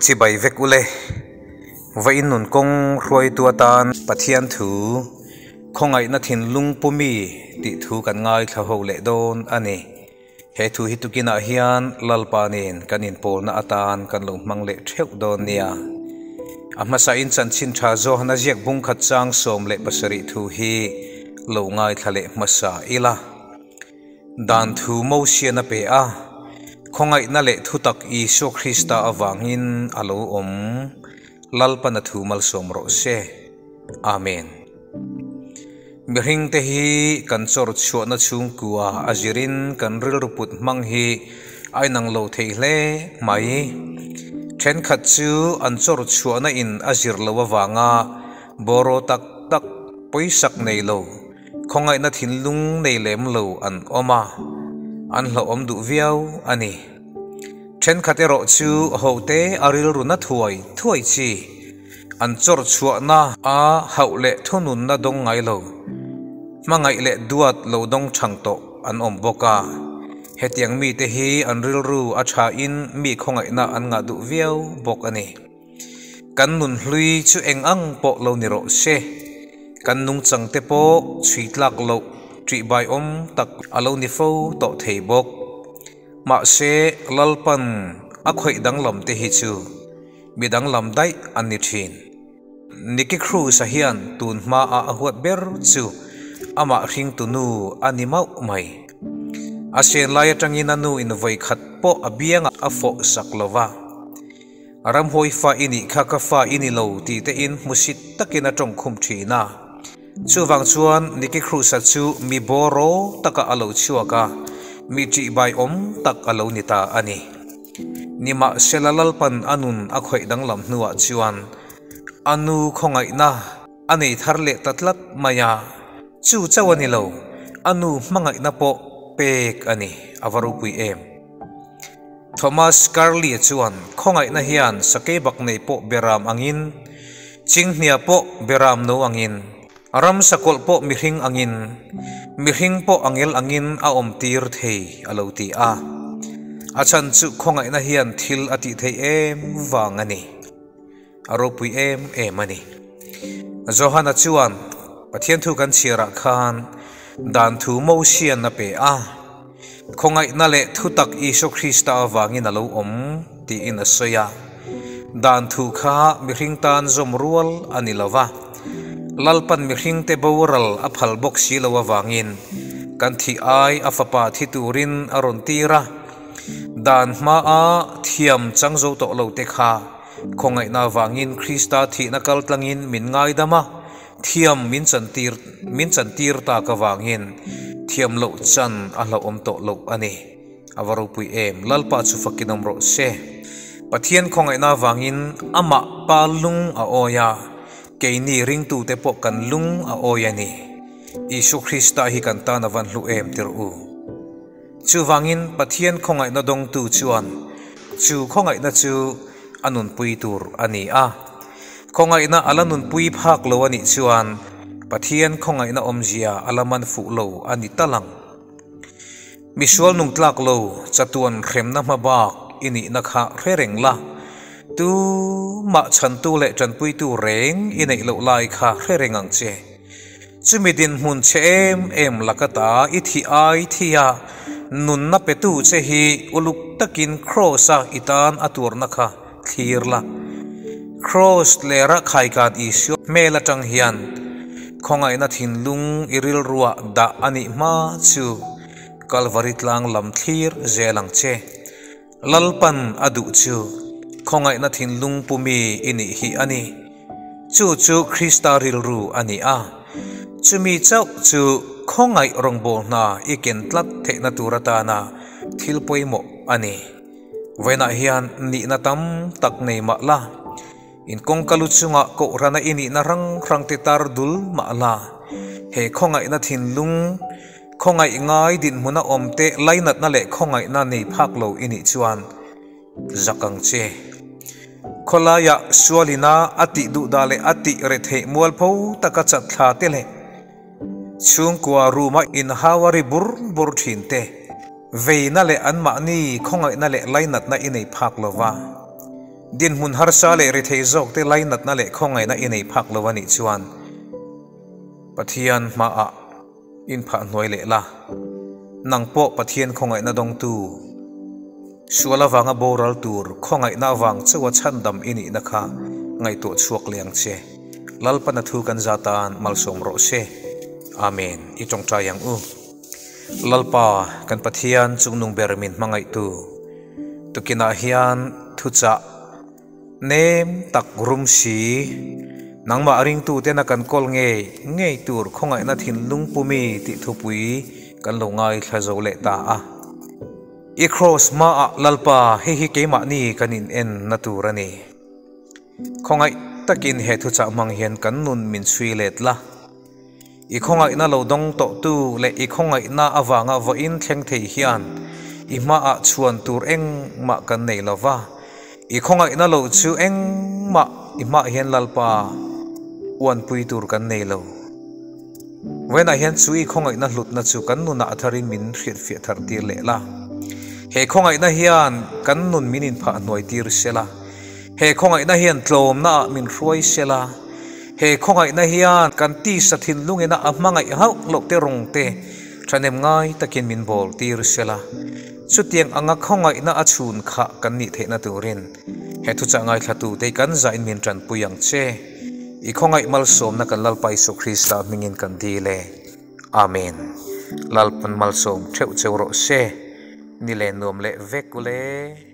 Chibai vek ule. Vawiin nun kawng hruaitu atan Pathian thu khawngaihna thinlung pumi tih thu kan ngaithla ho leh dawn a ni. He thu hi tukinah hian Lalpa nen kan inpawlna atan kan lo hmang leh theuh dawn nia. A hmasain chanchin tha Johana ziak bungkhat chang 17 thu hi lo ngaithla leh hmasa ila. Dan thu Mosian a pe a, khawngaihna leh thutak Isua Krista avangin a lo awm. Lalpan a thu malsawm rawh se. Amen. Mihringte hi kan chawr chhuahna chhungkua a zirin kan rilru put hmang hi a inang lo thei hle mai. Thenkhat chu an chawr chhuahna in a zir lo avanga bawraw tak tak pawisak nei lo, khawngaihna thinlung nei lem lo an awm a, an hlauhawm duh viau a ni. Thenkhat erawh chu hote a rilru na thuai thuai chi. An chawr chhuahna a hauh leh thununna dawng ngai lo, hmangaih leh duat lo dawng chhang tawh an awm bawk a. Hetiang mite hi an rilru a thain mi khawngaihna an ngah duh viau bawk a ni. Kan nun hlui chu eng ang pawh lo ni rawh se, kan nungchang te pawh chhui tlak loh ṭihbaiawm tak a lo ni fo tawh thei bawk. Mahse, Lalpan a khawih danglam te hi chu Mi danglam daih an ni thin. Nicky Cruz-a hian tun hmaah a huat ber chu amah hringtu nu a ni mauh mai. A sen lai atangin a nu in vawi khat pawh a biangah a fawh sak lo va. Ramhawi fa i nih kha ka fa i ni lo tih te in hmusit takin a tawngkhum thin a. Chuvang chuan Nicky Cruz-a chu mi bawraw takah a lo chhuak a, mi ṭihbaiawm tak a lo ni ta a ni. Nimahsela Lalpan a nun a khawih danglam hnuah chuan a nu khawngaihna a nei thar leh ta tlat mai a, chu chauh a ni lo, a nu hmangaihna pawh pek a ni, a va ropui em. Thomas Carlyle chuan khawngaihna hian sakei bak nei pawh beram angin, chinghnia pawh beram no angin, Ramsa kawlh pawh mihring angin, mihring pawh angel angin a awm tir thei a lo ti a. A chhan chu khawngaihna hian thil a tih theih em vang a ni. A ropui em em a ni. Johana chuan Pathian thu kan chhiarah khan dan thu Mosian a pe a, khawngaihna leh thutak Isua Krista avangin a lo awm tiin a sawi a. Dan thu kha mihring tan zawm rual a ni lo va, Lalpan mihringte boral a phal bawk si lo avangin kan thih ai a fapa thi turin a rawn tir a. Dan hmaa thiam chang zo tawh lo te kha khawngaihna avangin Krista thihna kal tlangin min ngaidam a, thiam min chantir min chantir tak avangin thiam loh chan a hlauhawm tawh loh a ni. A va ropui em, Lalpa chu fakin awm rawh se. Pathian khawngaihna avangin amah pa lung a awi a, keini ringtute pawh kan lung a awi a ni. Isua Krista hi kan tan a van hlu em tirh u. Chuvangin Pathian khawngaihna dawngtu chuan chu khawngaihna chu a nunpui tur a ni a. Khawngaihna a la nunpui phak lo a nih chuan Pathian khawngaihna awmzia a la man fuh lo a ni tal ang. Misual nung tlak lo chatuan hremna hma bak i nihna kha hre reng la, tu mah chhantu leh tanpuitu reng i neih loh lai kha hre reng ang che. Chumi dinhmun che em em laka ta i thih ai thi a, nunna petu che hi uluk takin Kraws-a i tan a tuarna kha thlir la. Kraws lera khaikan Isua hmel atang hian khawngaihna thinlung i rilruah dah a nih hma chu Kalvari tlang lam thlir zel ang che. Lalpan a duh chu khawngaihna thinlung pumi i nih hi a ni. Chu chu Krista rilru a ni a. Chumi chauh chu khawngaih rawngbâwl hna i ken tlat theihna tur atana thil pawimawh a ni. Vawiinah hian nihna tam tak nei mah la, in kawngka lu chungah kohhrana i nihna hrang hrang te tar dul mah la, he khawngaihna thinlung, khawngaih ngai dinhmuna awm te lainatna leh khawngaihna nei phak lo i nih chuan zak ang che. Khawlaiah sualina a tih duhdah leh a tih retheih mualpho taka chatthla te leh chhungkua room-a inhau a ri bur bur thin te, Veina leh anmahni khawngaihna leh lainatna i nei phak lo va. Dinhmun harsa leh rithei zawkte lainatna leh khawngaihna i nei phak lo a nih chuan Pathian hmaah inphah hnuai leh la. Nang pawh Pathian khawngaihna dawngtu, sual avanga boral tur khawngaihna avang chauha chhandam i nihna kha ngaihtuah chhuak leh ang che. Lalpana thu kan za tan malsawm rawh se. Amen. I tawngtai ang u. Lalpa, kan Pathian chungnung ber min hmangaihtu, tukinah hian thuchah nem tak rum si, nangmah ringtutena kan kawl ngei ngei tur khawngaihna thinlung pumi tih thupui kan lo ngaithla zo leh ta a. I kraws hmaah Lalpa, hei hi keimahni kan in en na tur a ni. Khawngaih takin he thuchah hmang hian kan nun min chhui let la. I khawngaihna lo dawng tawhtu leh i khawngaihna avanga vawiin thleng thei hian i hmaah chhuan tur engmah kan nei lo va, i khawngaihna lo chu engmah i hmaah hian Lalpa uanpui tur kan nei lo. Vawiinah hian chu i khawngaihna hlutna chu kan nunah a tharin min hriatfiah thar tir leh la. He khawngaihna hian kan nun min inphah hnuai tir se la. He khawngaihna hian tlawmnaah min hruai se la. He khawngaihna hian kan tisa thinlungina a hmangaih hauh loh te rawng te thahnem ngai takin min bawl tir se la. Chutiang anga khawngaihna a chhun khah kan nih theihna turin he thuchah ngaithlatute kan zahin min tanpui ang che. I khawngaih malsawmna kan Lalpa Isu Krista hmingin kan dil e. Amen. Lalpan malsawm theuh cheu rawh se. Ni len nuam leh vek ule.